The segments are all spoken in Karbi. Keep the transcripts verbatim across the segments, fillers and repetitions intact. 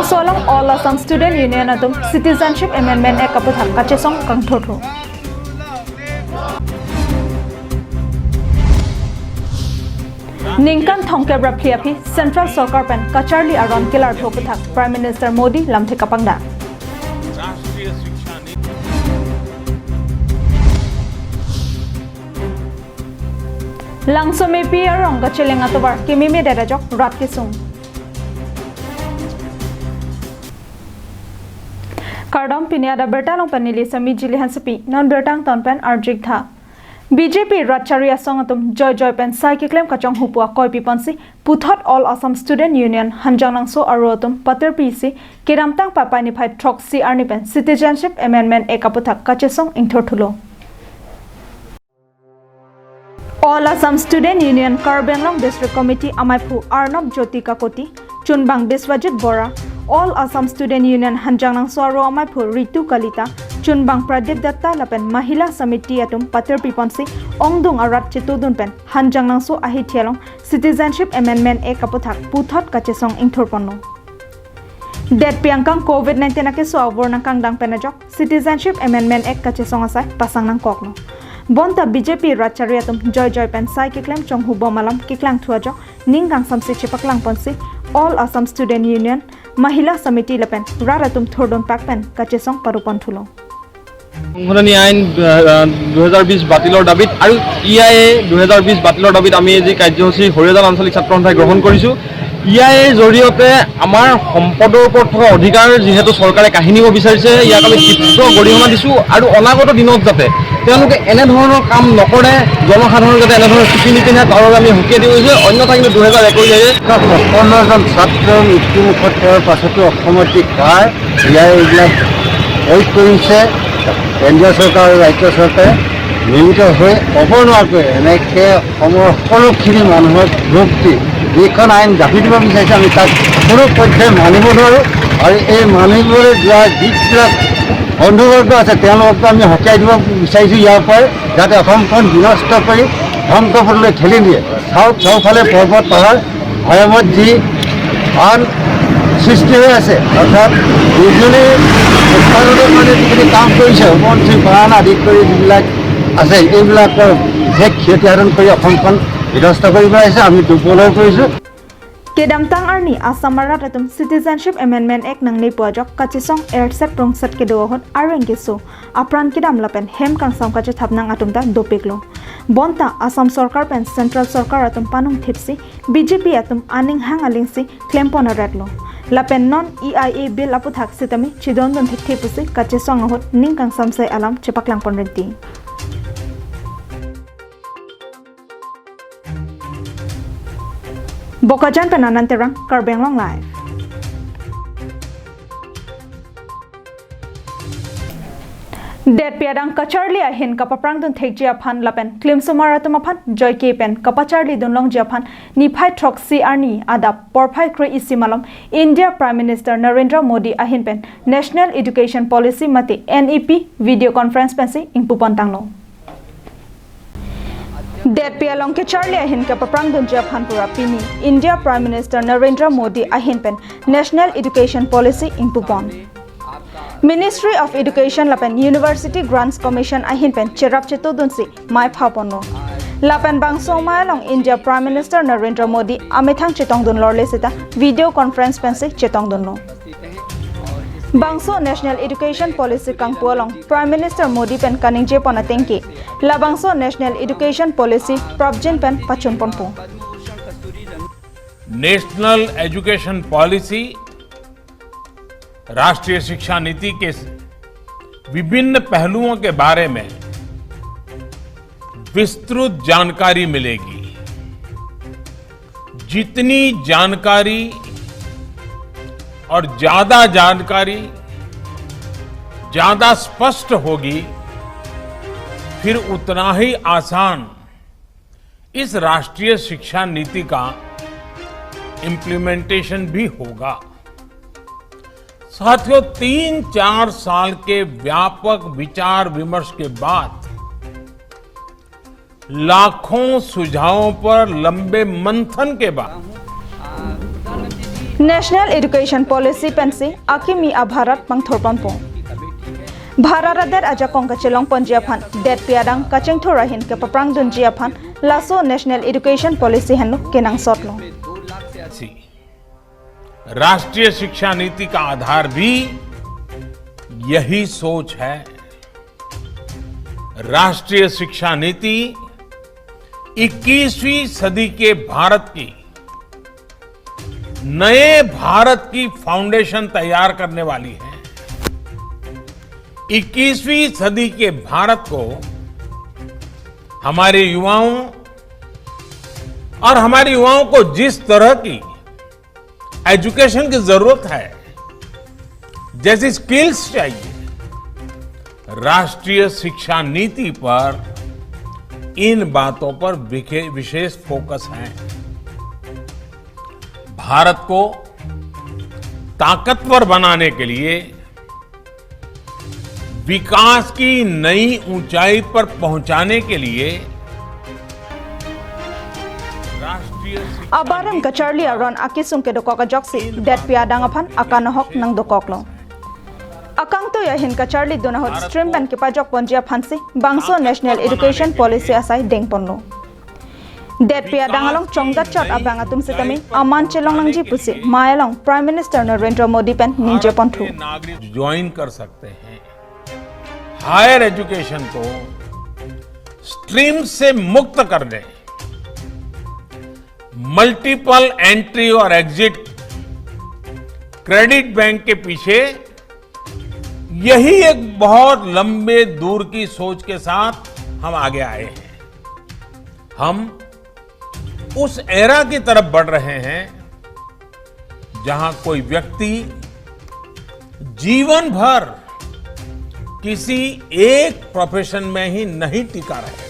Solong All Assam Student Union atum Citizenship Amendment Act aputhak kachesong kangthurthu. Ningkan thomkep ra phli aphi Central Sorkar pen kacharli aron kelarthu aputhak Prime Minister Modi lamthe kapangdak. Langsomepi arong kacheleng atovar kememedet ajok rat kesung. Kardom, pini adap birta along pen neli Sami Jili Hansepi, non birta angton pen arjik tha. B J P rat chari asong atum joijoi pen sai keklem kachonghu pu akoi piponsi puthot All Assam Student Union Hanjanglangso aro atum patirpi si kedamtang Papai niphai throksi arni pen Citizenship Amendment Act aputhak kachesong ingthurthulo. All Assam Student Union Karbi Anglong District Committee amaiphu Arnob Jyoti Kakoti, chunbang Biswajit Bora, All Assam Student Union Hanjanglangso aro amaiphu Ritu Kalita, chunbang Pradip Datta lapen Mahila Samiti atum patirpi ponsi ongdung arat chetudun pen Hanjanglangso ahithi along Citizenship Amendment Act aputhak puthot kachesong ingthurponlo. Detpi angkang Covid nineteen akeso avur nangkangdang pen ajok Citizenship Amendment Act kachesong asai pasang nangkoklo. Bonta B J P rat chari atum joijoi pen sai keklem chonghu bom alam keklangthu ajok ning kangsamse chepaklangponsi All Assam Student Union, Mahila Samiti lapen rat atum thurdun pak pen kachesong paruponthulo. সংশোধনী আইন, আহ, দুহেজাৰ বিশ বাতিলৰ দাবীত আৰু E I A দুহেজাৰ বিশ বাতিলৰ দাবীত আমি আজি কাৰ্যসূচী হৰিয়াজান আঞ্চলিক ছাত্ৰ সন্থাই গ্ৰহণ কৰিছোঁ। ই আই এৰ জৰিয়তে আমাৰ সম্পদৰ ওপৰত থকা অধিকাৰ যিহেতু চৰকাৰে কাঢ়ি নিব বিচাৰিছে, ইয়াক আমি তীব্ৰ গৰিহণা দিছোঁ আৰু অনাগত দিনত যাতে তেওঁলোকে এনেধৰণৰ কাম নকৰে, জনসাধাৰণ যাতে এনেধৰণৰ চুটি নিপিন্ধে, তাৰ বাবে আমি সকীয়াই দিছোঁ যে অন্যথা কিন্তু দুহেজাৰ একৈশ আইয়ে ছাপন্ন জন ছাত্ৰ মৃত্যুমুখত পৰাৰ পাছতো অসমৰ যি কাৰ, ই আই এ এইবিলাক প্ৰয়োগ কৰিছে। কেন্দ্ৰীয় চৰকাৰ আৰু ৰাজ্য চৰকাৰে মিলিত হৈ ক'ব নোৱাৰাকৈ এনেকে অসমৰ সকলোখিনি মানুহক লোভ দি যিখন আইন জাপি দিব বিচাৰিছে, আমি তাক কোনো পধ্যে মানিব নোৱাৰোঁ। আৰু এই মানিবলৈ যোৱা যিবিলাক বন্ধুবৰ্গ আছে, তেওঁলোককো আমি সকীয়াই দিব বিচাৰিছোঁ ইয়াৰ পৰাই, যাতে অসমখন বিনষ্ট কৰি ধ্বংস পথলৈ ঠেলি দিয়ে। চাওক, চাৰিওফালে পৰ্বত পাহাৰ, ভৈয়ামত যি বান সৃষ্টি হৈ আছে, অৰ্থাৎ বিজুলী উৎপাদনৰ কাৰণে যিখিনি কাম কৰিছে, সোৱণশিৰি বান আদি কৰি যিবিলাক আছে, এইবিলাকৰ বিশেষ ক্ষতিসাধন কৰি অসমখন বিধ্বস্ত কৰি পেলাইছে। আমি দুখ অনুভৱ কৰিছোঁ। Kedamtang arni Assam arat atum Citizenship Amendment Act nangnepu ajok kachesong erset rongset kedo ahut areng keso, apran kedam lapen hem kangsam kachethap nang atum ta dopiklo. Bonta Assam Sorkar pen Central Sorkar atum panung thipsi B J P atum aning hang alingsi klempon aretlo. Lapen non E I A bill aputhak sitame chedondun thekthe pusi kachesong ahut ning kangsamse alam chepaklangpon rinti. Bokajan pen Anand Terang, Karbi Anglong Live. Detpi adang kacharli ahin kapaprangdun thekji aphan lapen klimsomar atum aphan joike pen kapacharlidun longji aphan niphai throksi arni adap porphai kre-isi malom India Prime Minister Narendra Modi ahin pen National Education Policy mate N E P video conference pensi ingpupon tanglo. Detpi along kacharli ahin kapaprangdunji aphan pura pini India Prime Minister Narendra Modi ahin pen National Education Policy ingpupon. Ministry of Education lapen University Grants Commission ahin pen cherap chetudunsi mei phaponlo. Lapen bangso amei along India Prime Minister Narendra Modi amethang chetongdun lorle seta video conference pensi chetongdunlo. Bangso National Education Policy kangpu along Prime Minister Modi pen kaningjepon atengke, labangso National Education Policy prapjin pen pachunponpo. National education policy, राष्ट्रीय शिक्षा नीति के विभिन्न पहलुओं के बारे में विस्तृत जानकारी मिलेगी। जितनी जानकारी और ज्यादा जानकारी ज्यादा स्पष्ट होगी, फिर उतना ही आसान इस राष्ट्रीय शिक्षा नीति का इम्प्लीमेंटेशन भी होगा। साथियों, तीन चार साल के व्यापक विचार विमर्श के बाद लाखों सुझावों पर लंबे मंथन के बाद National Education Policy pensi akimi a-Bharat pangthurponpo. Bharat adet ajakong kachelongponji aphan detpi adang kachingthur ahin kepaprangdunji aphan laso National Education Policy henlo kenangsotlo. राष्ट्रीय शिक्षा नीति का आधार भी यही सोच है। राष्ट्रीय शिक्षा नीति इक्कीसवीं सदी के भारत की, नए भारत की फाउंडेशन तैयार करने वाली है। इक्कीसवीं सदी के भारत को हमारे युवाओं और हमारे युवाओं को जिस तरह की एजुकेशन की जरूरत है, जैसी स्किल्स चाहिए, राष्ट्रीय शिक्षा नीति पर इन बातों पर विखे-, विशेष फोकस है। भारत को ताकतवर बनाने के लिए, विकास की नई ऊंचाई पर पहुंचाने के लिए राष्ट्रीय शिक्षा Abarim kacharli aron akesung kedokok ajoksi detpi adang aphan akanohok nangdokoklo. Akangtui ahin kacharlidun ahut stream pen kepajokponji aphansi bangso National Education Policy asai dengponlo. Detpi adang along chongdat chot abang atum sitame aman chelong nangji pusi mai along Prime Minister Narendra Modi pen ningjeponthu. Join कर सकते हैं। Higher education को स्ट्रीम से मुक्त कर दें। Multiple entry और exit, credit bank के पीछे यही एक बहुत लंबे दूर की सोच के साथ हम आगे आए हैं। हम उस एरा की तरफ बढ़ रहे हैं, जहां कोई व्यक्ति जीवन भर किसी एक प्रोफेशन में ही नहीं टिका रहेगा।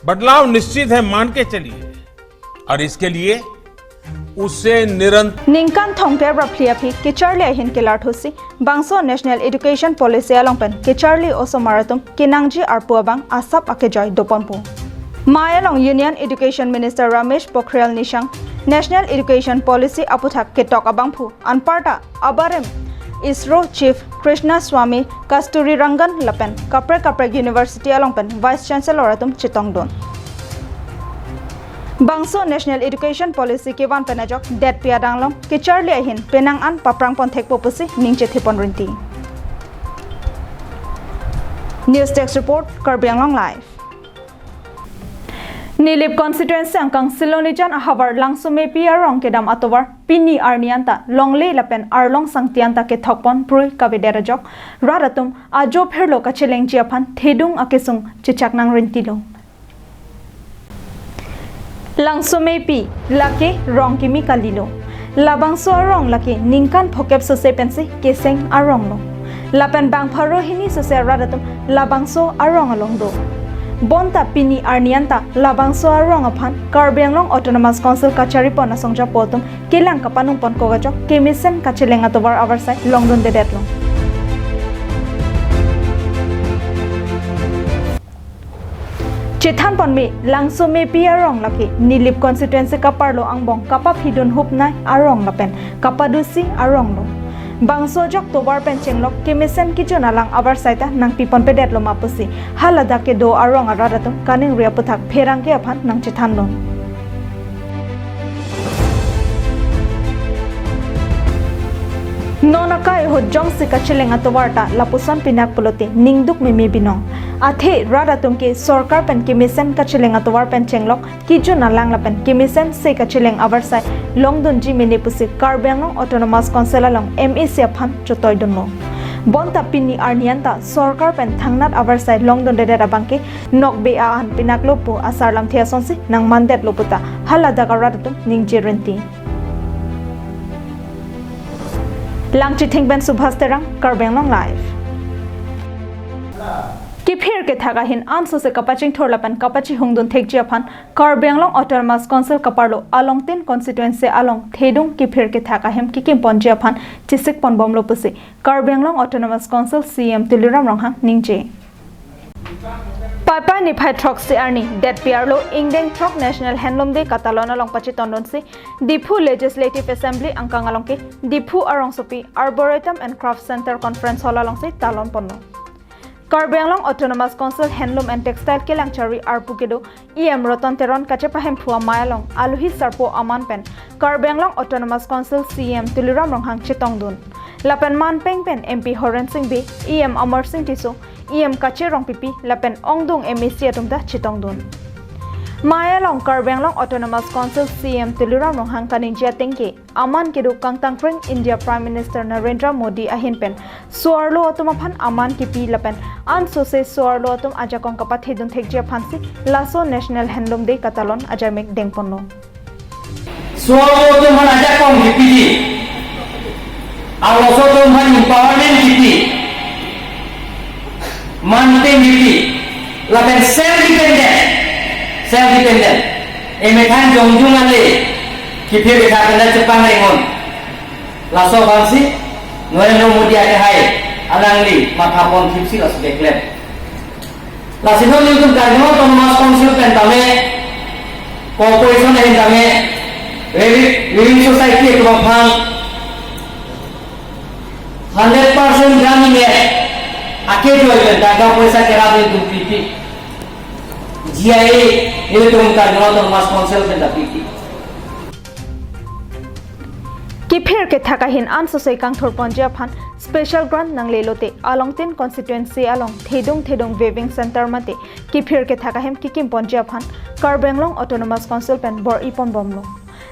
बदलाव निश्चित है, मान के चलिए, और इसके लिए उसे निरंतर Ningkan thomkep ra phli aphi kacharli ahin kelarthusi bangso National Education Policy along pen kacharli osomar atum kenangji arpu abang asap akejoi doponpo. Mai along Union Education Minister Ramesh Pokhriyal Nishank National Education Policy aputhak ketok abangphu anparta abarim ISRO Chief Krishna Swami Kasturirangan lapen kaprek kaprek university along pen Vice Chancellor atum chetongdun. Bangso National Education Policy kevan pen ajok detpi adang along kacharli ahin penang an paprangpon thekpo pusi ningje thepon rinti. News Desk Report, Karbi Anglong Live. Nilip constituency angkang Silonijan ahavar Langsomepi arong kedam atovar pini arni anta longle lapen arlong sangti anta kethokpon prui kavedet ajok rat atum ajo phirlo kachelengji aphan thedung akesung chechak nangrintilo. Langsomepi lake rong kimi kalilo. Labangso arong lake ningkan phokep sose pensi keseng arong lo. Lapen bang pharo hini sose rat atum labangso arong along do. Bonta pini arni anta labangso arong aphan Karbi Anglong Autonomous Council kacharipon asong japo atum kelang kapanungpon kok ajok kemesen kacheleng atovar avarsai longdundedetlo. Chethanpon me Langsomepi arong lake Nilip constituency kaparlo angbong kapaphidun hupnai arong lapen kapadusi arong lo. Bangso ajok tovar pen chenglok kemesen kejun alang avarsai ta nangpiponpedetlo ma pusi haladak kedo arong arat atum kaningri aputhak pherangke aphan nangchethandun. Non akai ahut jongsi kacheleng atovar ta lapuson pinak pulote ningduk meme binong. Athe rat atum ke sorkar pen kemesen kacheleng atovar pen chenglok kejun alang lapen kemesen se kacheleng avarsai longdunji mene pusi Karbi Anglong Autonomous Council along M A C aphan chotoidunlo. Bonta pini arni anta sorkar pen thangnat avarsai longdundedet abangke nokbe a-an pinaklo pu asar lamthe asonsi nangmandetlo puta haladak arat atum ningje rinti. Langchithing pen Subhas Terang, Karbi Anglong Live. Kiphir kethak ahin ansose kapachingthur lapen kapachihungdun thekji aphan Karbi Anglong Autonomous Council kaparlo alongtin constituency along thedung kiphir kethak ahem kikimponji aphan chesikponbomlo pusi Karbi Anglong Autonomous Council C E M Tuliram Ronghang ningje. Paipai niphai throksi arni, Detpi arlo ingdeng throk National Handloom Day katalon along pachetondunsi, Diphu Legislative Assembly angkang along ke Diphu arongsopi Arboretum and Craft Center Conference Hall alongsi talon ponlo. Karbi Anglong Autonomous Council Handloom and Textile Kelangchari arpu kedo E M Ratan Teron kachepahemphu amei along alohi sarpo aman pen Karbi Anglong Autonomous Council C E M Tuliram Ronghang chetongdun. Lapen manpeng pen M P Horen Sing Bey, E M Amarsing Tisso, E M Kache Rongpipi lapen ongdung M A C atum ta chetongdun. Mei along Karbi Anglong Autonomous Council C E M Tuliram Ronghang kaningje ateng ke, aman kedo kangtangkreng India Prime Minister Narendra Modi ahin pen so-arlo atum aphan aman kipi lapen ansose so-arlo atum ajakong kapathedun thekji aphansi laso National Handloom Day katalon ajaimek dengponlo. So-arlo atum aphan ajakong kipiji, arloso atum aphan empowerment kipi, manpeng kipi, lapen self dependent, self dependent. Emethang jongjung ale kiphir kethak pen chepangringun. Laso aphansi Narendra Modi akehai alangli matha ponthipsi laso keklem. Lasi non nelitum Karbi Anglong Autonomous Council pen tame, corporation ahin tame, weaving, weaving society atum aphan hundred percent grant ime ake joy pen tangka poisa kerap nelitum pipi. G I A nelitum Karbi Anglong Autonomous Council pen ta pipi. Kiphir kethak ahin ansose kangthur ponji aphan special grant nanglelote alongtin constituency along thedung thedung weaving center mate kiphir kethak ahem kikim ponji aphan Karbi Anglong Autonomous Council pen bor-i ponbomlo.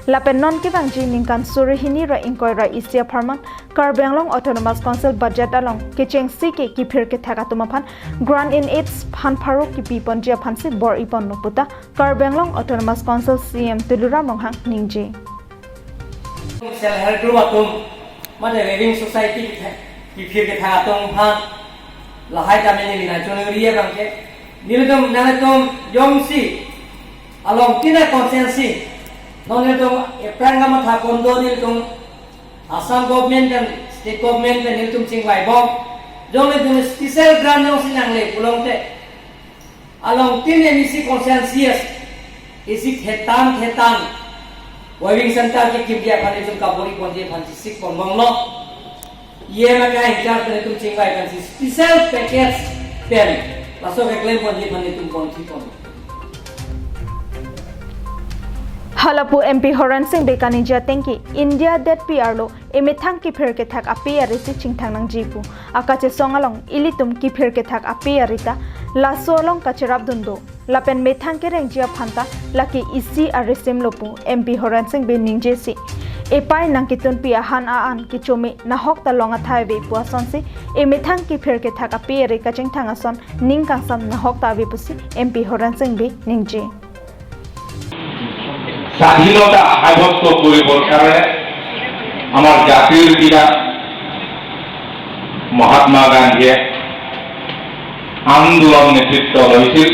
Lapen non kevangji ningkan suri hini ra ingkoi ra isi apharman Karbi Anglong Autonomous Council budget along kechengsi ke kiphir kethak atum aphan grant in aids phan pharo kipi ponji aphansi bor-i ponlo puta Karbi Anglong Autonomous Council C E M Tuliram Ronghang ningje. Self help group atum, mate weaving society, kiphir kethak atum aphan, lahai tame neli nangchoningri abang ke, nelitum, nangtum jongsi alongtin a-constituency, non nelitum aphrang kamatha pon do nelitum Assam government pen state government pen nelitum chingvaibom, jong nelitum special grant jongsi nangle pulote, alongtin M A C constituency, isi thetan thetan weaving center kekimji aphan nelitum kabor-i ponji aphan chesik ponbomlo. E M akehai in-charge pen nelitum chingvai aphansi special package pen laso keklem ponji aphan nelitum ponthi pon. Halapu M P Horen Sing Bey kaningje ateng ke India detpi arlo emethang kiphir kethak ape arisi chingthang nangji pu. Akachesong along ilitum kiphir kethak ape ari ta laso along kacherapdun do. Lapen methang kerengji aphan ta lake isi arisim lo pu M P Horen Sing Bey ningjesi, epai nangketunpi ahan a-an kechome nahok ta long athai ave pu asonsi emethang kiphir kethak ape ari kachingthang ason ning kangsam nahok ta ave pusi M P Horen Sing Bey ningje. স্বাধীনতা সাব্যস্ত কৰিবৰ কাৰণে আমাৰ জাতিৰ পিতা মহাত্মা গান্ধীয়ে আন্দোলন নেতৃত্ব লৈছিল।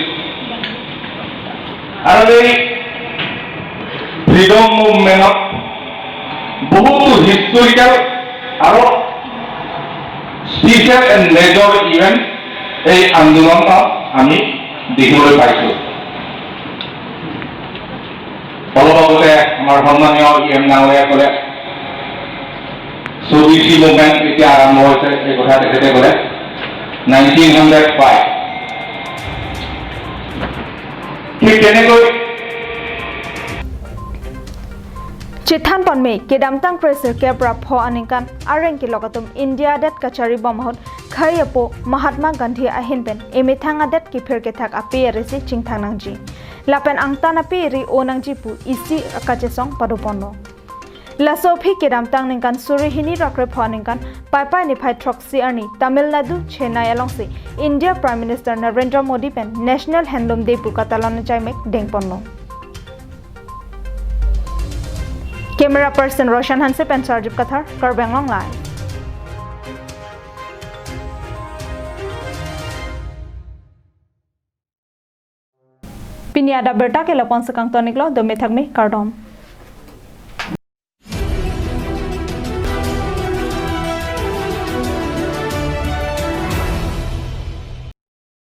আৰু এই ফ্ৰিডম মুভমেণ্টত বহুতো হিষ্টৰিকেল আৰু স্পেচিয়েল এণ্ড মেজৰ ইভেণ্ট এই আন্দোলনত আমি দেখিবলৈ পাইছোঁ। অলপ আগতে আমাৰ সন্মানীয় ই এম ডাঙৰীয়াই ক'লে, স্বদেশী মুভমেণ্ট এতিয়া আৰম্ভ হৈছে, এই কথা তেখেতে ক'লে, নাইনটিন হাণ্ড্ৰেড ফাইভ। ঠিক তেনেকৈ Chethan ponme, kedamtang kre sirkep ra pho aningkan areng kelok atum India adet kacharibom ahut khei apo Mahatma Gandhi ahin pen emethang adet kiphir kethak ape arisi chingthang nangji. Lapen angtan ape ari o nangji pu isi akachesong padoponlo. Laso aphi kedamtang ningkan suri hini ra krepho aningkan Paipai niphai throksi arni Tamil Nadu Chennai alongsi India Prime Minister Narendra Modi pen National Handloom Day pu katalon ajaimek dengponlo. Camera person Roshan Hanse pen Sarjip Kathar, Karbi Anglong Live. Pini adap birta ke lapu-an si kangton-iklo, dome thakme, kardom.